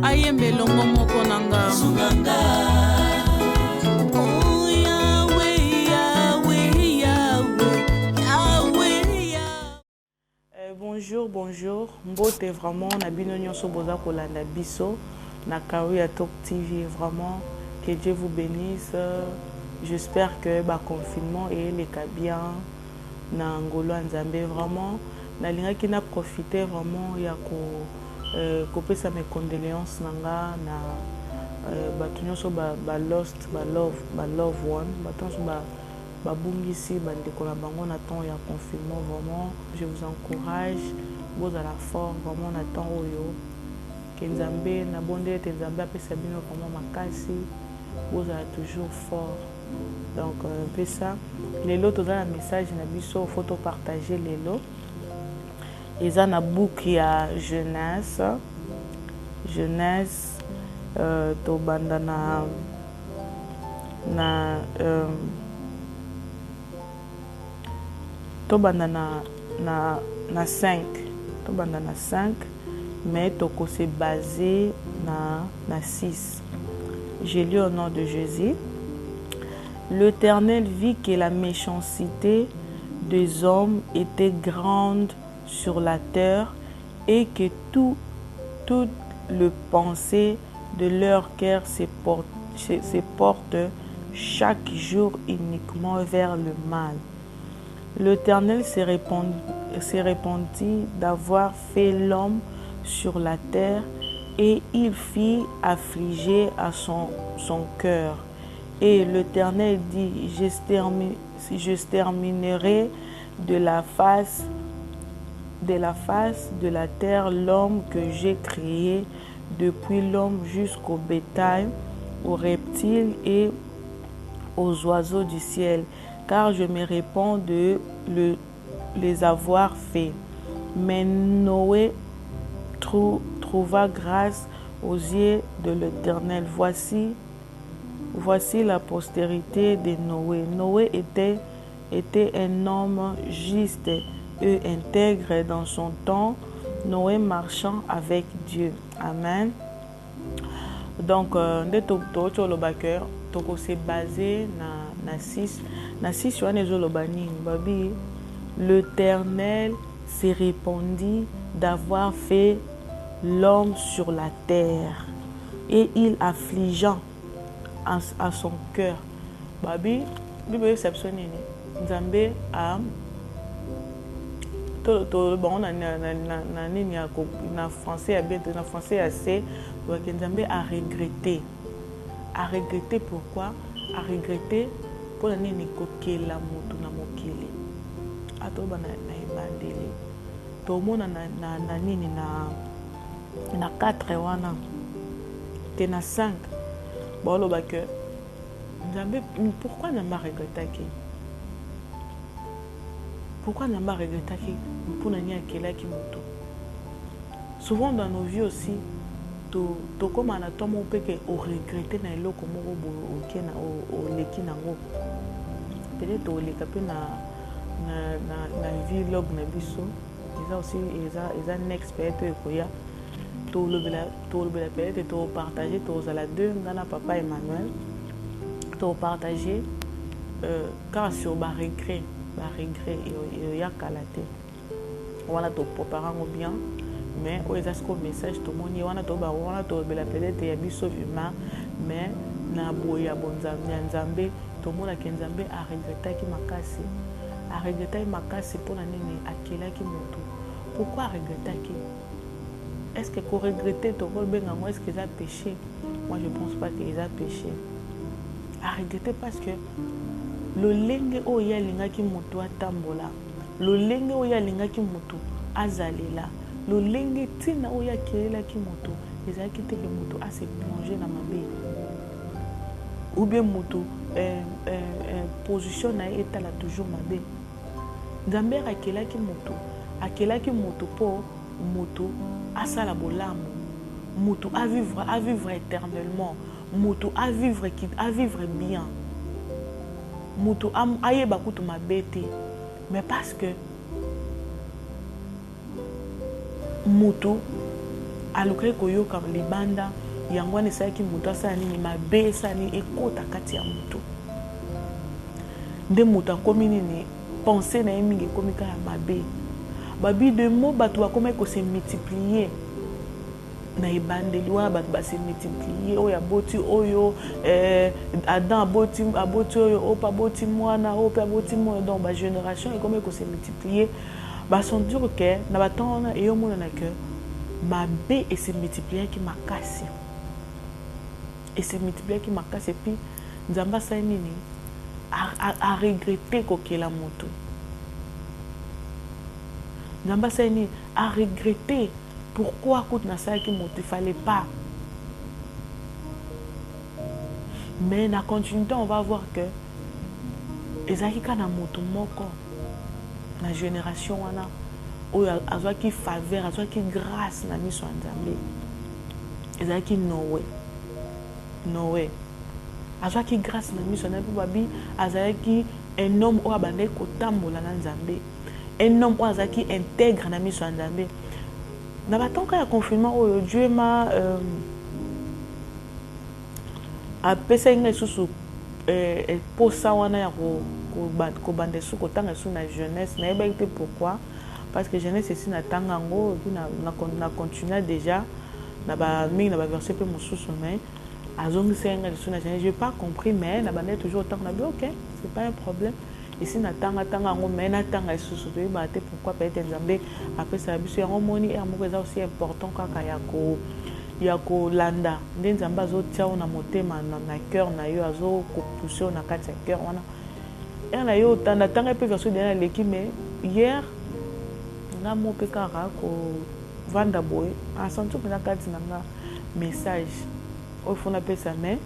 Ayemba elongo moko na nga. Sunga nga. Oh Yahweh, Yahweh, Yahweh, Yahweh, Yahweh. Eh, bonjour, bonjour. Mbote vraiment na bino nyonso boza kolanda biso na Career Talk TV. Vraiment, que Dieu vous bénisse. J'espère que ba confinement eleka bien na ngolu ya Nzambe. Vraiment, nalingaki na profiter vraiment ya ko euh, kopesa mes condoléances na nga na euh, bato nyonso ba, ba lost, ba love, ba love one, bato nyonso ba babungisi bandeko na bango na temps ya confinement. Vraiment, je vous encourage, bozala fort vraiment na temps oyo ke Nzambe nabondeli ete Nzambe apesa bino vraiment makasi, bozala toujours fort. Donc euh, mpesa lelo toza na message na biso, faut topartage lelo. Eza na book ya Genèse. Genèse euh, tobanda na na euh, tobanda na na na 5, tobanda na 5, mais toko se baser na na 6. J'ai lu au nom de Jésus. L'Éternel vit que la méchanceté des hommes était grande sur la terre et que tout, toute le pensée de leur cœur se porte, se porte chaque jour uniquement vers le mal. L'Éternel se répandit d'avoir fait l'homme sur la terre et il fit affliger à son, son cœur. Et l'Éternel dit, j'exterminerai de la face de la face de la terre l'homme que j'ai créé, depuis l'homme jusqu'au bétail, aux reptiles et aux oiseaux du ciel, car je me réponds de le, les avoir faits. Mais Noé trouva grâce aux yeux de l'Éternel. Voici, voici la postérité de Noé. Noé était, était un homme juste et intègre dans son temps. Noé marchant avec Dieu. Amen. Donc, euh, nde touti oloba ke toko se base na, na 6. Na 6 wana ezoloba nini? Babi, l'Éternel se répondit d'avoir fait l'homme sur la terre et il affligeant à, à son cœur. Babi, Bible eyebisa biso nini? Nzambe a toloba na, na, na, na, na nini ya na français ya bien, na français ya se, tolobaki Nzambe a regretté. A regretté pourquoi? A regretté mpona nini kokela motu na mokili. Atoloba na, na ebandeli. Tomona na, na, na nini na na 4 wana te na 5 baoloba ke Nzambe, pourquoi Nzambe aregretaki? Pourquoi Nzambe aregretaki mpona nini akelaki moto? Souvent dans nos vies aussi, tokóma na temps moko mpe ke oregrete na eloko moko boye oke na oleki nango, peut-être oleka mpe na, na, na, na vlog na biso eza aussi eza, eza next peut-être ekoya tolobela tolobela peut-être topartage, tozala deux, nga na papa Emmanuel, topartage euh, kaka sur baregret. Baregret eya kala te wana, toprépare yango bien. Mais oyo eza sikoyo message tomoni wana, toba wana tolobela peut-être ya biso humain, mais na boye ya bonzambe ya Nzambe, tomonaki Nzambe aregretaki makasi. Aregretaki makasi mpona nini akelaki motu? Pourquoi aregretaki? Est ce que koregrete tokobenga yango, est ce que eza péché? Moi, je pense pas que eza péché. Aregrete parce que lolenge oyo ye alingaki motu atambola, lolenge oyo alingaki motu azalela, lolenge ntina oyo akelelaki motu ezalaki te ke motu ase plonge na mabe ou bien motu eh, eh, eh, position na ye etala toujours mabe. Nzambe akelaki motu, akelaki motu mpo motu asala bolamu, motu avivre, avivre éternellement, motu avivre, avivre bien, motu ayeba kutu mabe te. Mais parce que motu Alukaki koyoka libanda, yango wana esalaki moto asala nini? Mabe esala nini? Ekota kati ya moto. Nde moto akomi nini? Pensee na ye mingi ekomi kaka mabe. Babi de mots bato bakomaki ko se multiplier na ebandeli wana bato ba se multiplier, oyo aboti oyo, eh, Adam aboti, aboti oyo, oyo pe aboti mwana, oyo pe aboti mwana, donc ba generation ekomaki ko se multiplier. Ba sentir que na ba temps wana eyomonana que mabe e se multipliaki makasi, e se multipliaki makasi et puis Nzambe asali nini? A regretter kokela mutu. Nzambe asali nini? A regretter pourquoi kutu nasalaki mutu, il fallait pas. Mais na continuité on va voir que ezalaki kaka na mutu moko na generation wana oyo azwaki faveur, azwaki grâce na miso ya Nzambe. Ezalaki Noe. Noe azwaki grâce na miso ya Nzambe mpo babi azalaki un homme oyo abandaki kotambola na Nzambe, un homme oyo azalaki intègre na miso ya Nzambe. Na ba temps ya confinement oyo Dieu m'a euh, apesaki ngai lisusu eh, posa wana ya kobanda lisusu kotanga lisusu na jeunesse. Nayebaki te pourquoi, parce que jeunesse esi natanga yango epuis na continua déjà na ba mingi na ba verset pe mosusu, mais azongisaki ngai lisusu na jeunesse. J'ai pas compris, mais na bandaki toujours otanga na bi ok, c'est pas un problème, esi natanga tanga yango, mais natanga lisusu toyebaka te pourquoi. Peut-être Nzambe apesaka biso yango. Omoni heure moko eza aussi important kaka ya ko ya kolanda nde Nzambe azotia yo na motema, na cœur na yo, azokopousser yo na kati ya cœur wana. Heure na yo natanga mpe verset deja naleki, mais hier nga mo mpe kaka kovanda boye asentir mpenza kati na nga message oyo fo napesa, mais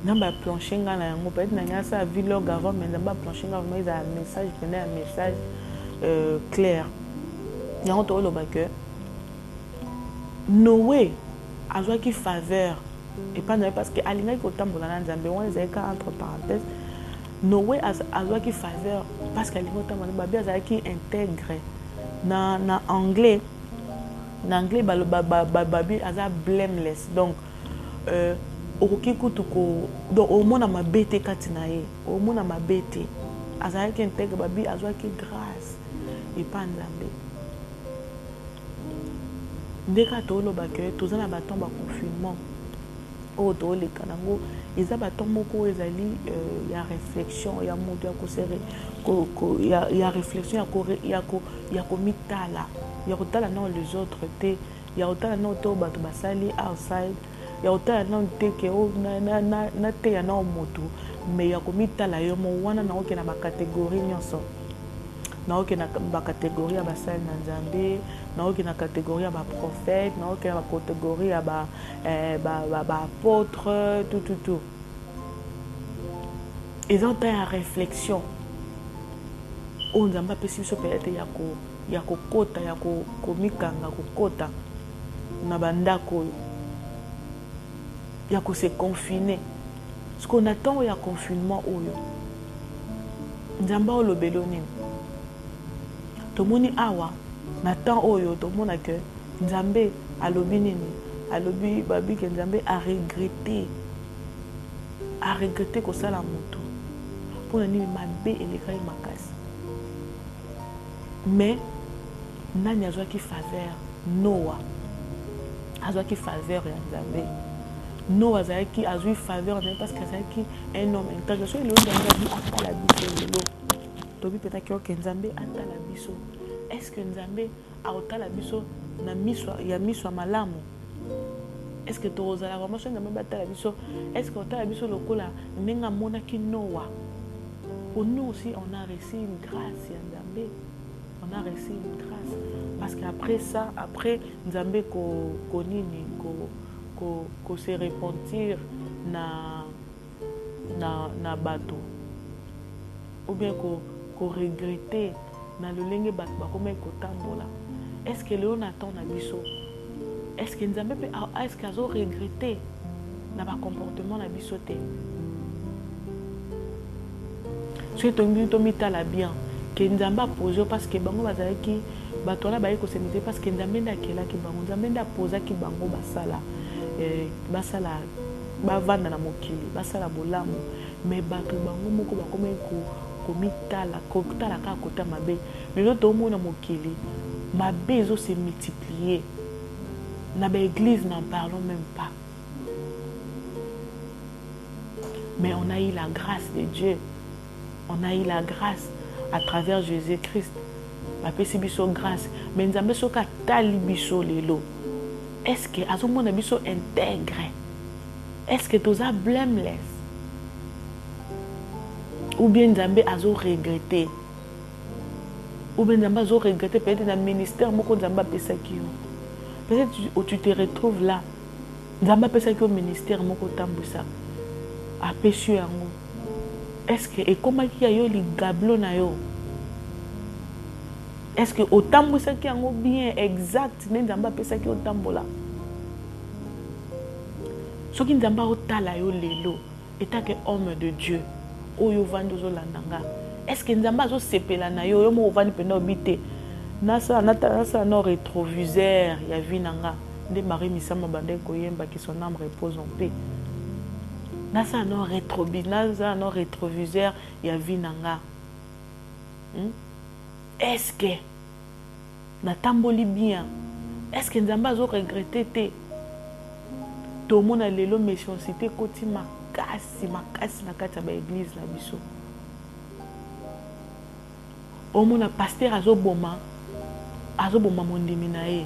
Nzambe aplanche nga na yango. Peut-être na ngai asala vlog avant, mais Nzambe aplanche nga vraiment ezala message mpenza ya message clair. Yango tokoloba que Noé azwaki faveur epai na ye parce que alingaki kotambola na Nzambe. Wana ezalaki kaka entre parenthèse. Noé azwaki faveur parce que alingaki kotambola na Babi, azalaki intègre. Na anglais, na anglais babi aza blameless, donc okoki kutu ko, donc omona mabe te kati na ye, omona mabe te, azalaki intègre. Babi azwaki grâce epai Nzambe. Nde kaka toloba ke toza na batemps ba confinement oyo toleka nango, eza batemps moko oyo ezali ya réflexion ya moto, ya kosere ya réflexion, ya komitala, ya kotala nano les autres te, ya kotala nano te oyo bato basali outside, ya kotala nano te ke nateya nano moto, mais ya komitala yo moko. Wana naoke na bacatégorie nyonso, naoke na bacatégorie ya basali na Nzambe, naoke na catégorie ya baprophète, naoke na bacatégorie ya baapôtre, tout tout tout. Eza temps ya réflexion oyo Nzambe apesi biso peut-être ya kokota, ya komikanga, kokota na bandako oyo, ya kose confiner. Sikoyo na ntango ya confinement oyo, Nzambe aolobeli yo nini? Tomoni awa na temps oyo, tomona ke Nzambe alobi nini? Alobi babi ke Nzambe aregretter, aregretter kosala motu. Mpona nini? Mabe elekaki makasi. Mais nani azwaki faveur? Noa azwaki faveur ya Nzambe. Noa azalaki, azwi faveur ya Nzambe parce que azalaki un homme intègre. Soki lelo Nzambe abi atala biso, lelo tobi mpenzaki oke Nzambe atala biso, est ce que Nzambe akotala biso na miso ya miso ya malamu? Est ce que tokozala vraiment, soki Nzambe batala biso, est ce que otala biso lokola ndenge amonaki Noa? Pour nous aussi, on a reçu une grâce ya Nzambe, on a reçu une grâce parce que après ça, après Nzambe ko konini ko se repentir na bato ou bien ko regretter na lolenge bato bakomaki kotambola, est ce que lelo na temps na biso, est ce que Nzambe mpe, est ce que azo regretter na bacomportement na biso te? Soki tolingi tomitala bien, Que Nzambe a pose yo parce que bango bazalaki bato wana baye ko se multiplier parce que Nzambe nde akelaki bango, Nzambe nde apozaki bango basala eh, basala bavanda na mokili, basala bolamu, mais bato bango moko bakomaki ko komitala, kotala kaka kota mabe. Lelo tomona mokili mabe ezo se multiplier na ba eglise, n'en parlons même pas. Mais on a eu la grâce de Dieu. On a eu la grâce à travers Jésus-Christ. Bapesi biso grâce. Mais Nzambe soki atali biso lelo, est-ce que azomona biso intègre? Est-ce que toza blameless? Ou bien Nzambe azo regretter? Ou bien Nzambe azo regretter peut-être na ministère moko Nzambe apesaki yo. Peut-être tu te retrouves là. Nzambe apesaki yo ministère moko otambwisaka. Apesi yo yango. Est-ce que ekomaki ya yo ligablo na yo? Est-ce que otambwisaki yango bien exact nde Nzambe apesaki yo otambola? Soki Nzambe aotala yo lelo etant que homme de Dieu oyo ovandi ozolanda nga, est-ce que Nzambe azosepela na yo? Yo moko ovandi mpenza obi te, nasala natala nasala no retroviseur ya vie na nga nde Marie Misamu abandaki koyemba que son âme repose en paix. Nasala no retrobi nasala no retroviseur ya vie na nga. Est-ce que natamboli bien? Est-ce que Nzambe azo regretter te? Tomona lelo méchanceté ekoti makasi makasi na kati ya ba église na biso. Omona pasteur azoboma azoboma mondimi na ye.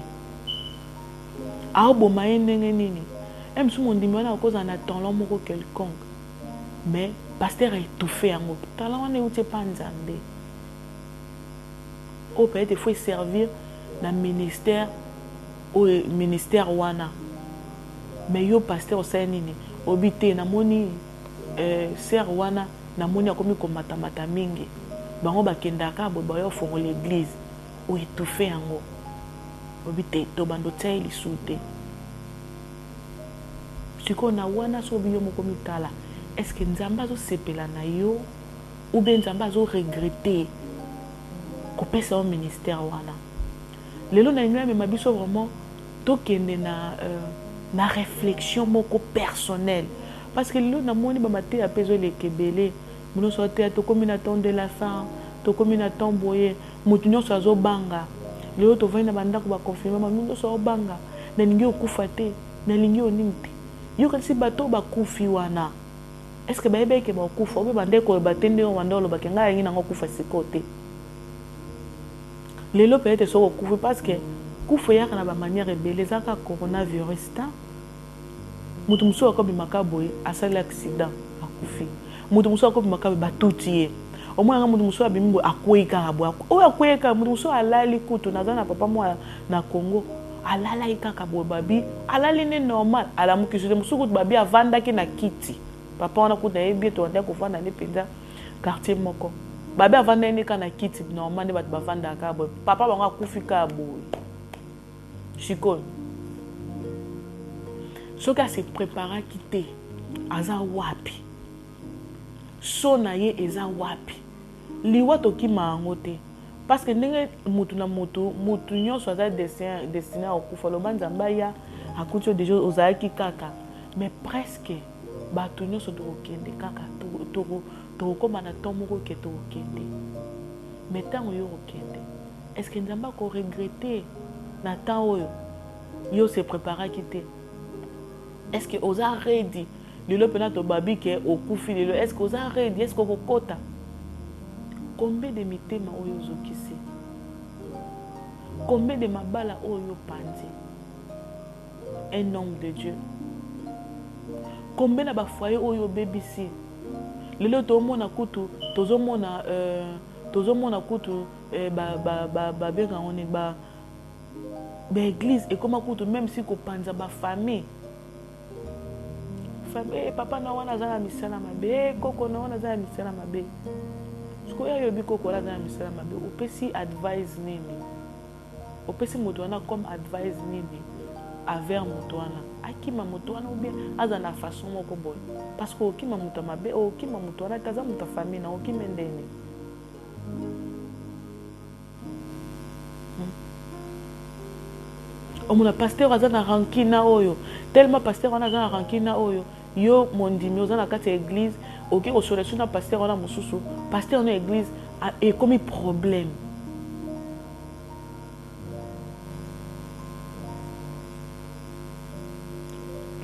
Aoboma ye ndenge nini? E mosusu mondimi wana akozala na talent moko quelconque, mais pasteur a étouffé yango. Talent wana euti epa Nzambe. Oyo peut-être il faut servir na ministère oyo ministère wana. Mais yo pasteur osali nini? Obi te namoni sœur wana namoni akomi komatamata mingi. Bango bakendaka boye bayo fongola église. O étouffer yango. Obi te tobanda otia ye lisusu te. Sikoyo na wana soki obi yo moko mitala, est-ce que Nzambe azosepela na yo ou bien Nzambe azo regretter kopesa yo ministère wana? Lelo na lingi namema biso vraiment tokende na réflexion moko personnelle, parce que lelo namoni ba mateya pe ezoleka ebele. Nyonso ateya tokomi na temps de la fin, tokomi na temps boye, moto nyonso azobanga. Lelo tovandi na bandako ba confinement, moto nyonso azobanga, nalingi okufa te, nalingi onini te. Yo kasi bato bakufi wana, est-ce que bayebaki ke bakufa? Obe bande koloba te ndenge bande olobaki ngai alingi nango kufa sikoyo te. Lelo peut-être soki okufi, parce que kufa eyaka na ba manière ebele, eza kaka coronavirus ta. Moto mosusu akobimaka boye asali accident akufi. Moto mosusu akobimaka boye batuti ye. Omonaka moto mosusu abimi boye akwei kaka boye. Oyo akwei kaka, moto mosusu alali kutu, naza na papa moko na Congo, alalaki kaka boye babi, alali nde normal, alamuki te. Mosusu kutu babi avandaki na kiti. Papa wana kutu nayebi ye, tobandaki kovanda nde mpenza quartier moko. Babi avandaki nde kaka na kiti normal nde bato bavandaka kaka boye. Papa bango akufi kaka boye. Sikoyo soki ase préparaki te, aza wapi? So na ye eza wapi? Liwa tokima yango te, parce que ndenge mutu na mutu, mutu nyonso aza destiné ya kokufa. Loba Nzambe aya akuti yo déjà ozalaki kaka, mais presque bato nyonso tokokende kaka, tokokóma na temps moko ke tokokende. Mais ntango yo okokende, est-ce que Nzambe akoregrete na temps oyo yo se préparaki te? Est-ce que oza ready? Lelo mpena tobabi ke okufi lelo, est-ce que oza ready? Est-ce que okokota? Combien de mitema oyo ozokisi? Combien de mabala oyo opanzi? Un homme de Dieu. Combien na ba foyer oyo obebisi? Lelo tozomona kutu, tozomona tozomona kutu babenga yango nini, ba église ekoma kutu même si kopanza ba famille. Famille, papa na wana aza na misala mabe, koko na wana aza na misala mabe. Sikoyo oyobi koko wana aza na misala mabe, opesi advice nini? Opesi moto wana comme advice nini envers moto wana? Akima moto wana ou bien aza na façon moko boye? Parce que okima moto ya mabe, okima moto wana te, aza moto ya famille na okime ndenge. Omona pasteur aza na rancune na oyo, tellement pasteur wana aza na rancune na oyo, yo mondimi oza na kati ya eglise, oke kosolola lisusu na pasteur wana mosusu, pasteur na eglise ekomi problème.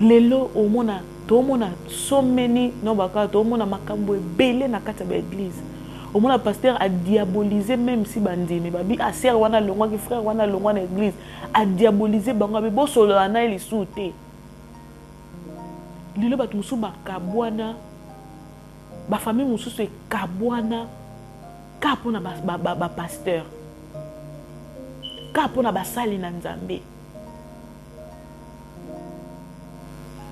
Lelo omona toomona so many no baka toomona makambo ebele na kati ya ba eglise. Omona pasteur a diaboliser meme si bandimi babi ah sœur wana alongwaki frère wana alongwa na eglise a diaboliser bango abi bosolola na ye lisusu te. Lelo bato mosusu bakabwana, ba famille mosusu ekabwana kaka mpona ba, ba, ba pasteur, kaka mpona basali na Nzambe.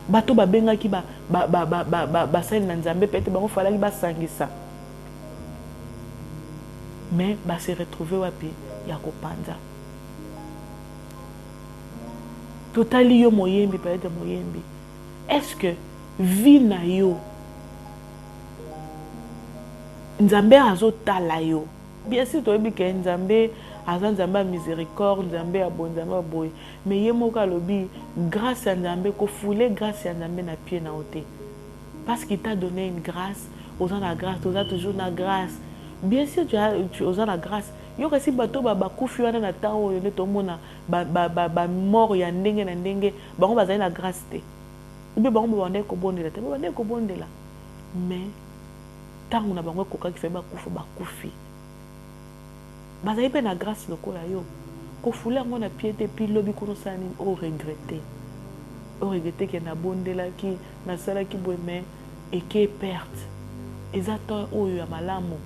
Bato babengaki ba, ba, ba, ba, ba, ba, basali na Nzambe peut-être bango falaki basangisa, mais ba se retrouver wapi ya kopanza. Totali yo moyembi peut-être moyembi, est-ce que vie na yo Nzambe azotala yo? Bien sûr toyebi ke Nzambe aza Nzambe ya misericorde, Nzambe ya boye, Nzambe ya boye, mais ye moko alobi grâce ya Nzambe, ko fouler grâce ya Nzambe na pied na yo te, parce qu'il t'a donné une grâce, oza na grâce, toza toujours na grâce. Bien sûr tu as, tu, oza na grâce. Yo kasi bato ba bakufi wana na temps oyo nde tomona ba, ba, ba, ba mort ya ndenge na ndenge, bango bazali na grâce te, ou bien bango babandaki kobondela te, babandaki kobondela mais tango na bango ekokaki fallait bakufa, bakufi. Bazali pe na grâce lokola yo. Kofula yango na pied te, puis lobi kuna osala nini? O regretter. O regretter que nabondelaki, nasalaki boye mais eke perte. Eza temps oyo ya malamu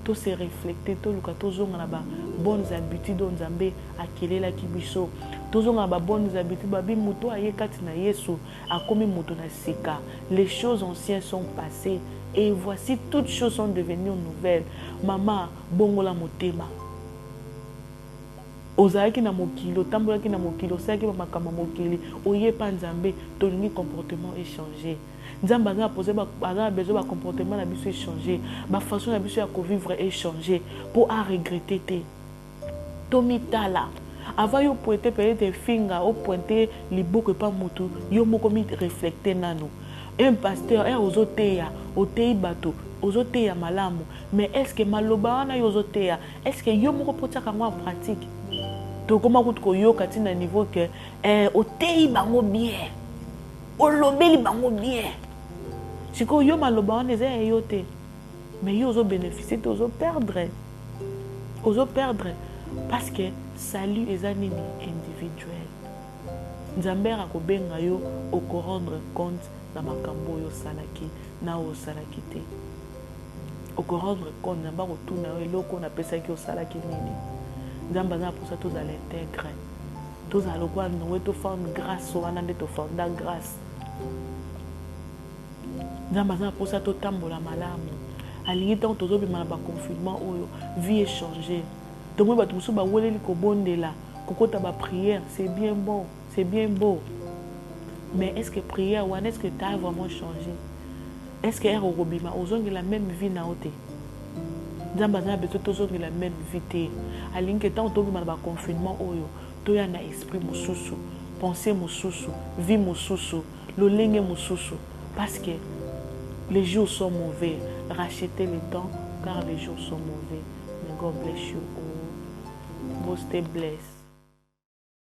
to se reflecter, toluka tozonga na ba bonnes habitudes oyo Nzambe akelelaki biso. Tozonga na ba bonnes habitudes, babi moto aye kati na Yesu akomi moto na sika. Les choses anciennes sont passees et voici toutes choses sont devenues nouvelles. Mama, bongola motema. Ozalaki na mokili, otambolaki na mokili, osalaki ba makambo ya mokili, oye epa Nzambe, tolingi comportement echanger. Nzambe aza na posa, aza na besoin ba comportement na biso echanger, ba façon na biso ya ko vivre echanger po a regretter te. Tomitala. Avant yo pointer peut-etre finga, o pointer liboko epa mutu, yo moko mi reflecter nanu. Un pasteur, heure ozo teya, oteyi batu, ozo teya malamu, mais est-ce que maloba wana yo ozo teya, est-ce que yo moko pe otiaka yango en pratique? Tokoma kutu koyoka ti na niveau que eh, oteyi bango bien, olobeli bango bien. Sikoyo yo maloba wana eza ya yo te, mais yo ozo beneficier te, ozo perdre. Ozo perdre parce que salut eza nini? Individuel. Nzambe akobenga yo, oko rendre compte na makambo oyo osalaki na oyo osalaki te. Oko rendre compte, Nzambe akotuna yo eloko oyo napesaki osalaki nini. Nzambe aza na mposa tozala integre, tozala lokola Noe, tofanda grâce wana nde tofanda grâce. Nzambe aza na mposa totambola malamu. Alingi ntango tozobima na ba confinement oyo, vie echanger. Tomoni bato mosusu baweleli kobondela, kokota ba prière, c'est bien bon, c'est bien beau. Mais est-ce que prière wana, est-ce que t'as vraiment changé? Est-ce que heure okobima ozongela même vie na yo te? Nzambe aza na besoin tozongela même vie te. Alingi ke ntango tobima na ba confinement oyo, toya na esprit mosusu, pensée mosusu, vie mosusu, lolenge mosusu, parce que les jours sont mauvais. Rachetez le temps car les jours sont mauvais. May God bless you all. Stay blessed.